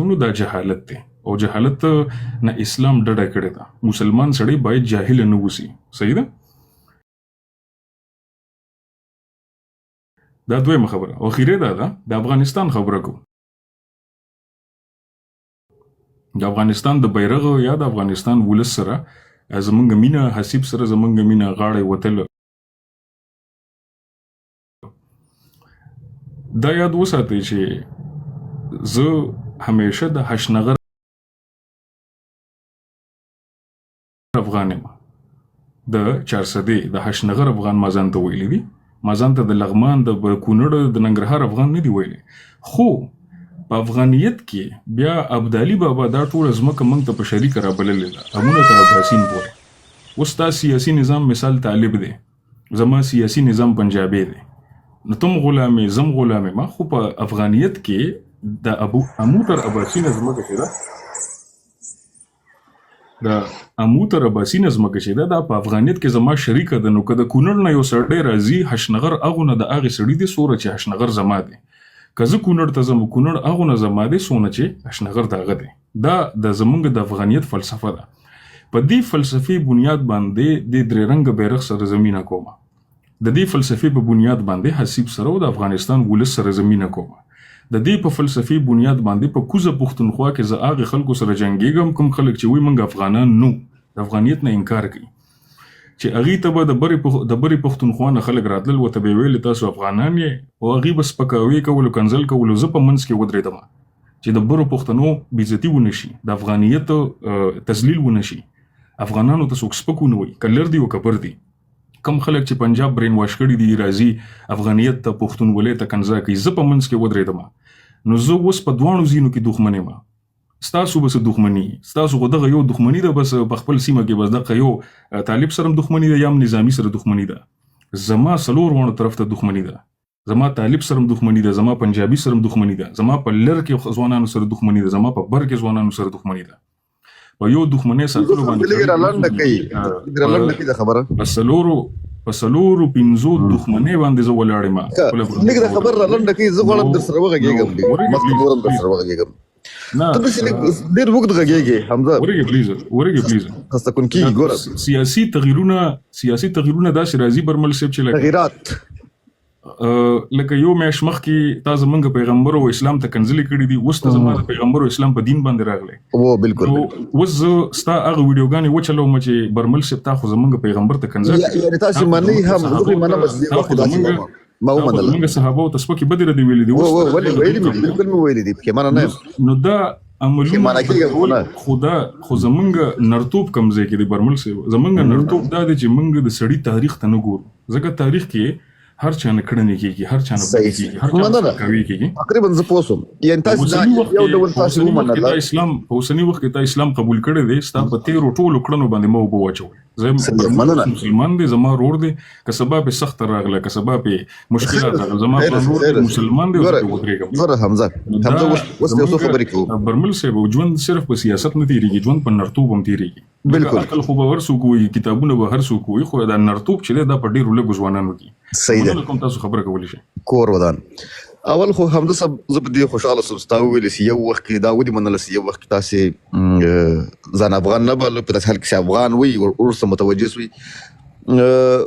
نو دا جهالت دی او جهالت نه اسلام ډډه کړې ده. مسلمان سړی باید جاهل نه وسی. صحیح ده؟ دا دویمه خبره. او اخیری دا ده، د افغانستان خبره کوم، د افغانستان د بیرغ یا د افغانستان ولس سره زمونږ مینه، حسیب سره زمونږ مینه، غاړې وتل، دا یاد وساتئ چې زه همیشه د هشنغر افغان یم، د چارسدې د هشنغر افغان ما ځان ته ویلي دي. ما ځان ته د لغمان، د کونړ، د ننګرهار افغان نه دی ویلي. خو په افغانیت کې بیا ابدالي بابا دا ټوله ځمکه موږ ته په شریکه رابللې ده، امونه تر اباسین پورې. اوس ستا سیاسي نظام مثال طالب دی، زما سیاسي نظام پنجابی دی، نو تم غلام یې، زم غلام یم. خو په افغانیت کې د ابو امو تر اباسینه ځمکه چې ده، د امو تر اباسینه ځمکه چې ده، دا په افغانیت کې زما شریکه ده. نو که د کونړ نه یو سړی راځي، هشنغر هغو نه د هغې سړي دی څومره چې هشنغر زما دی. که زه کونړ ته ځم، کونړ هغو نه زما دی څونه چې هشنغر د هغه دی. دا د زمونږ د افغانیت فلسفه ده. په دې فلسفې بنیاد باندې د درې رنګه بیرغ سره زمینه کومه، د دې فلسفې په بنیاد باندې حسیب سره او د افغانستان ولس سره زمینه کومه، د دې په فلسفې بنیاد باندې په کوزه پښتونخوا کې زه هغې خلکو سره جنګېږم کوم خلک چې وایي موږ افغانان نو، د افغانیت نه انکار کوي، چې هغې ته به د برې پښتونخوا نه خلک راتلل، ورته به یې ویل تاسو افغانان یې، او هغې به سپکاوی کولو، کنځل کولو. زه په منځ کې ودرېدم چې د برو پښتنو بېعزتي ونه شي، د افغانیت تذلیل ونه شي، افغانانو ته څوک سپک ونه وایي، که لر دي او که بر دي. کم خلک چې پنجاب برین واش کړي دي راځي افغانیت ته، پښتونولۍ ته کنځا کوي. زه په منځ کې ودرېدم، نو زه اوس په دواړو ځینو کې دښمن یم. ستاسو به څه دښمني؟ ستاسو خو دغه یو دښمني ده بس په خپل سیمه کې، بس دغه یو طالب سره هم دښمني ده یا هم نظامي سره دښمني ده. زما څلور واړو طرف ته دښمني ده. زما طالب سره هم دښمني ده، زما پنجابي سره هم دښمني ده، زما په لر کې ځوانانو سره دښمني ده، زما په بر کې ځوانانو سره دښمني ده. په یو دښمنۍ ساتلو باندې لږ را لنډه کوي، لږ را لنډه کوي دا خبره. په څلورو پنځو دښمنۍ باندې زه ولاړ یم. لږ دا خبره را لنډه کوي، زه غواړم در سره وغږېږم، مخکې نور هم در سره وغږېږم. نه، ته داسې لږ ډېر اوږد غږېږې حمزه. ورېږې پلیز، ورېږې پلیز. خسته کون کېږي ګوره. سیاسي تغیرونه داسې راځي برمل صاحب چې لکه تغیرات لکه یو میاشت مخکې تا زمونږ پیغمبر او اسلام ته کنځلې کړې دي، اوس ته زما د پیغمبر او اسلام په دین باندې راغلی. وو بالکل. نو اوس زه ستا هغه ویډیوګانې وچلوم چې برمل صاحب تا خو زمونږ پیغمبر ته کنځل کړې. یعنې تاسې منئ هم، زه خو یې منم چې دې وخت داسې وه، ما ومنله. زمونږ صحابه ته سپکې بدې ردې ویلې دي. ولې ویلي مې دي، بالکل مې ویلي دي، پښېمانه نه یم. نو دا عملونه پښېمانه کېږم خو نه. خو دا خو زمونږ نرتوب کوم ځای کې دی برمل صاحب؟ زمونږ نرتوب دا دی چې مونږ د سړي تاریخ ته نه ګورو، ځکه تاریخ کې هر چا نه کړنې کېږي، هر چا نه بدې کېږي، هر چا نه سپکاوی کېږي. تقریبا زه پوه شوم، یعنې تاسې دا یو ډول تاسې ومنله. په اوسني وخت کې تا اسلام قبول کړی دی، ستا په تېرو ټولو کړنو باندې ما اوبه واچولې. زه مسلمان دی، زما ورور دی، که سبا پې سخته راغله، که سبا پې مشکلات راغله، زما پلار ورور دی، مسلمان دی، زه پرې ودرېږم. ګوره حمزه، حمزه اوس یو څو خبرې کوو. برمل صاحب، ژوند صرف په سیاست نه تېرېږي، ژوند په نرتوب هم تېرېږي. بالکل. عقل خو به هر څوک وایي، کتابونه به هر څوک وایي، خو دا نرتوب چې دی دا په ډېرو لږو ځوانانو کې. صحیح ده. مننه کوم، تاسو خبره کولی شئ. کور ودان. اول خو حمزه صاحب زه په دې خوشحاله شوم چې تا وویل چې یو وخت کې دا ودې منله چې یو وخت کې تاسې ځان افغان نه باله، په داسې حال کې چې افغان وئ، وروسته متوجه شوئ.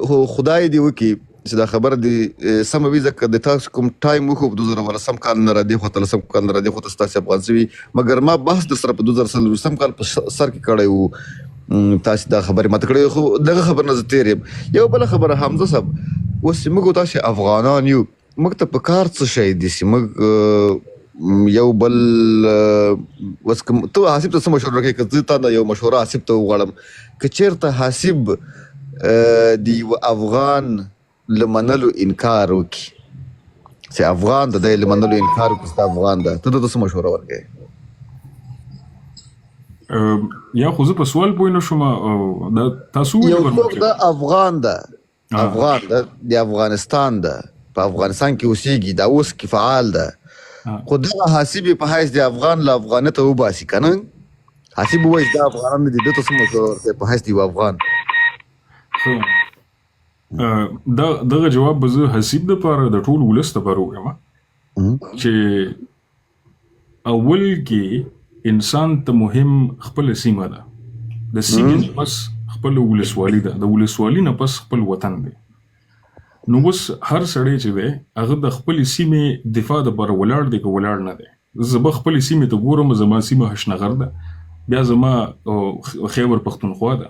خو خدای دې وکړي چې دا خبره دې سمه وي، ځکه د تاسو کوم ټایم وښو په 2010 کال نه را دې خوا ته، لسم کال نه را دې خوا ته ستاسې افغان شوي، مګر ما بحث در سره په 2024 کال په سر کې کړی و، تاسې دا خبرې ماته کړې، خو دغه خبر نه زه تېر یم. یو بله خبره حمزه صاحب، اوس چې موږ تاسې افغانان یو، موږ ته په کار څه شی دي چې موږ یو بل اوس که ته حسیب ته څه مشوره ورکوې؟ که زه تا نه یو مشوره حسیب ته وغواړم، که چېرته حسیب د یوه افغان له منلو انکار وکړي، چې افغان ده، دی له منلو انکار وکړي چې دا افغان ده، ته ده ته څه مشوره ورکوې؟ یا خو زه په سوال پوه نه شوم، دا تاسو یو څوک ده افغان ده، افغان ده، د افغانستان ده، په افغانستان کې اوسېږي، دا اوس کې فعال ده، خو دغه حسیب یې په حیث د افغان له افغانیته وباسي که نه، حسیب ووایي چې دا افغانان نه دي، ده ته څه مشوره ورکوې په حیث د یو افغان؟ دا دغه جواب به زه حسیب دپاره د ټول ولس دپاره ووایم چې اول کې انسان ته مهم خپله سیمه ده، د سیمې نه پس خپله ولسوالي ده، د ولسوالي نه پس خپل وطن دی. نو اوس هر سړی چې دی هغه د خپلې سیمې دفاع دپاره ولاړ دی که ولاړ نه دی. زه به خپلې سیمې ته ګورم، زما سیمه هشنغر ده، بیا زما خیبر پښتونخوا ده،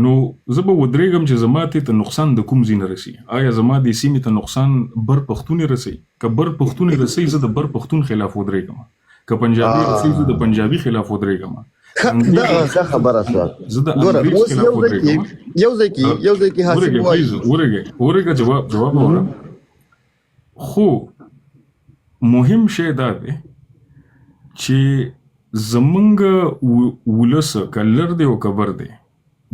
نو زه به ودرېږم چې زما تې ته نقصان د کوم ځای نه رسي. آیا زما دې سیمې ته نقصان بر پښتون یې رسوي؟ که بر پښتون یې رسوي زه د بر پښتون خلاف ودرېږم، که پنجابي رسوي زه د پنجابي خلاف ودرېږم، انګرېز دا ښه خبره شوه. زه د ګوره انګرېز اوس خلاف یو ځای کې ودرېږم. یو ځای کې یو ځای کې حسیب ورېږه وایي پلیز، ورېږه ورېږه، جواب جواب وره. خو مهم شی دا دی چې زمونږ ولس که لر دی او که بر دی،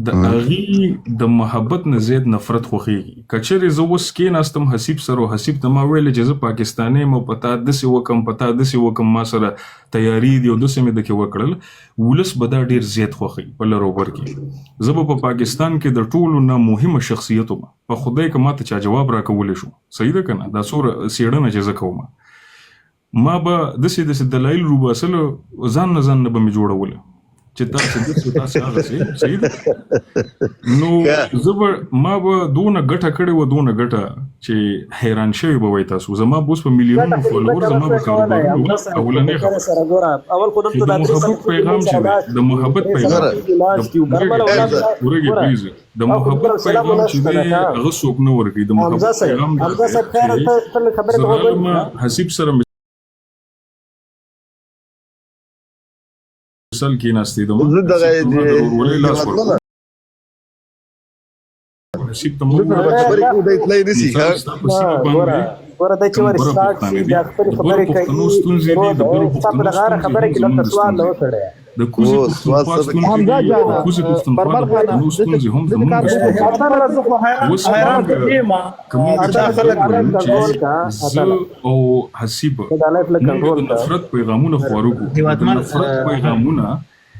د هغې د محبت نه زیات نفرت خوښیږي. که چېرې زه اوس کېناستم حسیب سره او حسیب ته ما ویل چې زه پاکستانی یم او په تا داسې وکم، په تا داسې وکم، ما سره تیارې دي او داسې مې دکې وکړل، ولس به دا ډېر زیات خوښوي په لر او بر کې. زه به په پاکستان کې د ټولو نه مهمه شخصیت وم، په خدای که ما ته چا جواب راکولی شو، صحیح ده که نه؟ دا څومره څېړنه چې زه کوم، ما به داسې داسې دلایل روباسل، ځان نه ځان نه به مې جوړوله چې تاسو داسې تاسو هغسې، صحیح ده؟ نو زه به ما به دونه ګټه کړې وه، دونه ګټه چې حیران شوي به وای تاسو. زما به اوس په میلیونونو ګټه خو دې فالوور، ځکه زما نه به شوې کولی کاروبارونه حمزه وه. صاحب، خو اولنۍ د کره خبره سره ګوره، اول خو چې دلته د دا درې محبت سره څوک پیغام موږ چې سره دی، ناست د دي، محبت درې سره پیغام څوک د ناست دي، برمل ورېږه ولا پلیز، ورېږه ګوره پلیز، د او خو محبت دغه سلام پیغام چې نشته دی ده ښه. هغه څوک نه ورکوي. د حمزه محبت صاحب، پیغام دا حمزه دی صاحب خیر، چې ته ته له خبرې زه ته غوږ راغلم ونیسه. حسیب سره مثال کېناستېدم، زه دغه حسیب ته ما د ورورولۍ لاس هېوادمنه ورکړ، حسیب ته ما زه سره وویل به خبرې کوو، دی تلای نه سي. مثال ستا په نه سیمه ګوره باندې ګوره دی چې کوم ور بره سټارټ پښتانه شي دي، بیا خپلې د برو خبرې پښتنو کوي. ستونزې دي، د برو ورور ستا په پښتنو دغه هره ستونزې خبره هم کې زمونږ دلته سوال ستونزې نه دي، وکړی. د کوزې او سوال پښتونخوا څه ستونزې حمزه دي، د جانه، کوزې پښتونخوا د برمل خانه، پښتنو ستونزې هم داسې زمونږ کار مه ستونزې کوه. دي. اتله زه خو حیران اوس حیران مونږ په دې ما که مونږ چې دا چا ته خلک ووایو چې کنټرول کا زه اتله، او حسیب ته دا لایف له مونږ کنټرول د کا. نفرت پیغامونه خواره کړو، نو د هیوادمل نفرت پیغامونه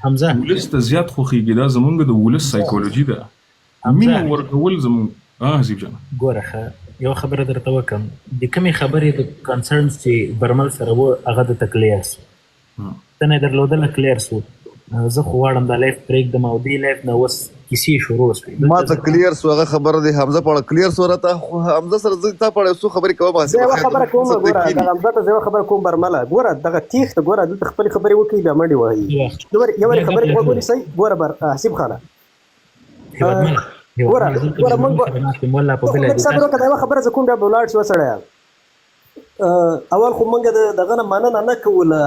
حمزه ولس ته زیات خوښیږي. دا زمونږ د ولس سایکولوژي ده، مینه حمزه ورکول زمونږ. حسیب جان ګوره ښه یو خبره درته وکم، د کومې خبرې د کنسرنس چې برمل سره و هغه د ته کلیر سو، ته نه درلودله کلیر سو. زه خو غواړم دا لایف پرېږدم او دې لایف نه اوس کیسې شروع سوې. ما دلته ته زه کلیر سو هغه خبره دی حمزه په اړه کلیر سو راته، خو حمزه سره زه تا په اړه څو خبرې کوم. زه حسیب یوه خیر خبره کوم، څه ته ګوره کښېني. دغه حمزه ته زه یوه خبره کوم. برمله ګوره دغه تېښته، ګوره دلته خپلې خبرې وکړي بیا منډې وهي. وخت یو بیا ګپ خبرې غوږ لګوي. ونیسئ. ګوره بر حسیب خانه، هیوادمل ګوره هیوادمل دلته ګوره مېلمنو موږ سره ناست یم والله په ته خو بله لږ دې صبر تاسو وکړه، دا یوه خبره زه کوم بیا به ولاړ شي وسړیه. اول خو موږ د دغه نه مننه نه کوو، له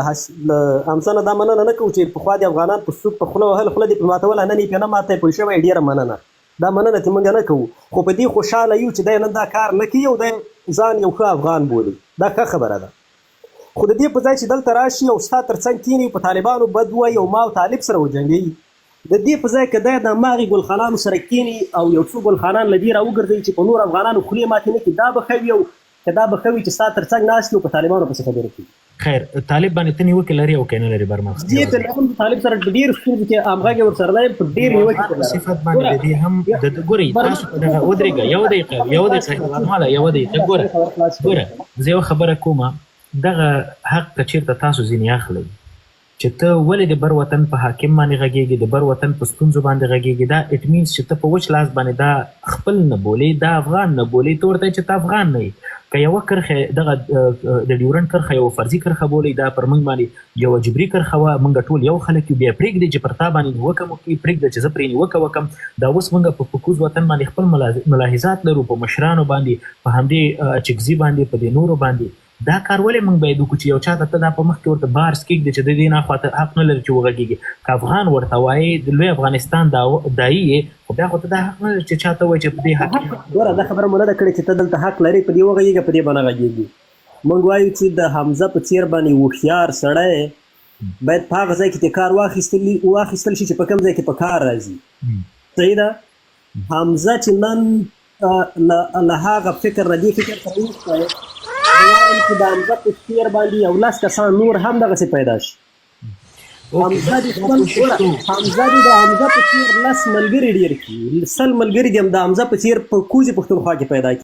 حمزه نه دا مننه نه کوو چې پخوا د افغانان په سوک په خوله وهل، خوله دې پرې ماتوله، نن یې پرې نه ماته پوه شوی، ډېره مننه. دا مننه ترې موږ نه کوو، خو په دې خوشحاله یو چې دی نن دا کار نه کوي او دی ځان یو ښه افغان بولي، دا ښه خبره ده. خو د دې په ځای چې دلته راشي او ستا تر څنګ کښېني په طالبانو بد ووایي او ما او طالب سره وجنګوي، د دې په ځای که دی د هماغې ګلخانانو سره کښېني او یو څو ګلخانان له دې راوګرځوي چې په نورو افغانانو خولې ماتې نه کړي، دا به ښه وي. او که دا به ښه وي چې ستا تر څنګ ناست وي او په طالبانو پسې خبرې کوي. خیر طالب باندې ته نیوکې لرې او که نه لرې برمل خان؟ زه ته لرم، د طالب سره په ډېرو ستونزو کې همغږی ورسره نه یم، په ډېر د نیوکې افغان پرې په لرم. صفت باندې ګوره د دې هم د ګورئ تاسو په دغه ودرېږه یو دقیقه یو دقیقه هېوادماله یوه دقیقه. ګوره ګوره زه یوه خبره کوم، دغه حق که چېرته تاسو ځینې اخلئ چې ته ولې د بر وطن په حاکم باندې غږېږې، د بر وطن په ستونزو باندې غږېږې، دا اټ مینز چې ته په وچ لاس باندې دا خپل نه بولې، دا افغان نه بولې، ته ورته چې ته افغان نه یې. که یوه کرښه دغه د ډیورنډ کرښه یوه فرضي کرښه بولې، دا پر موږ باندې یوه جبري کرښه وه، موږ ټول یو خلک یو، بیا پرېږدئ چې پر تا باندې نیوکه مو کړي، پرېږده چې زه پرې نیوکه وکړم. دا اوس موږ په کوز وطن باندې خپل ملاحظات لرو، په مشرانو باندې، په همدې اچکزي باندې، په دې نورو باندې. دا کار ولې موږ باید وکړو چې یو چاته ته دا په مخ کې ورته بار کېږدې چې د دې نه خوا ته حق نه لري چې وغږېږي؟ که افغان ورته وایې د لوی افغانستان داعي یې، خو بیا خو ته دا حق نه لرې چې چاته وایې چې په دې حق. ګوره دا خبره مو نه ده کړې چې ته دلته حق لرې په دې وغږېږه په دې به نه غږېږي. موږ وایو چې د حمزه په څېر باندې هوښیار سړی باید په هغه ځای کې ترې کار واخیستل شي چې په کوم ځای کې په کار راځي. صحیح ده؟ حمزه چې نن له هغه فکر نه دې فکر ته اوښتی، زه وایم چې د حمزه په څېر باندې یو لس کسان نور هم دغسې پیدا شي. حمزه دې خپل ګوره حمزه دې د حمزه په څېر لس ملګري ډېر کړي، 100 ملګري دې هم د حمزه په څېر په کوزې پښتونخوا کې پیدا کړي.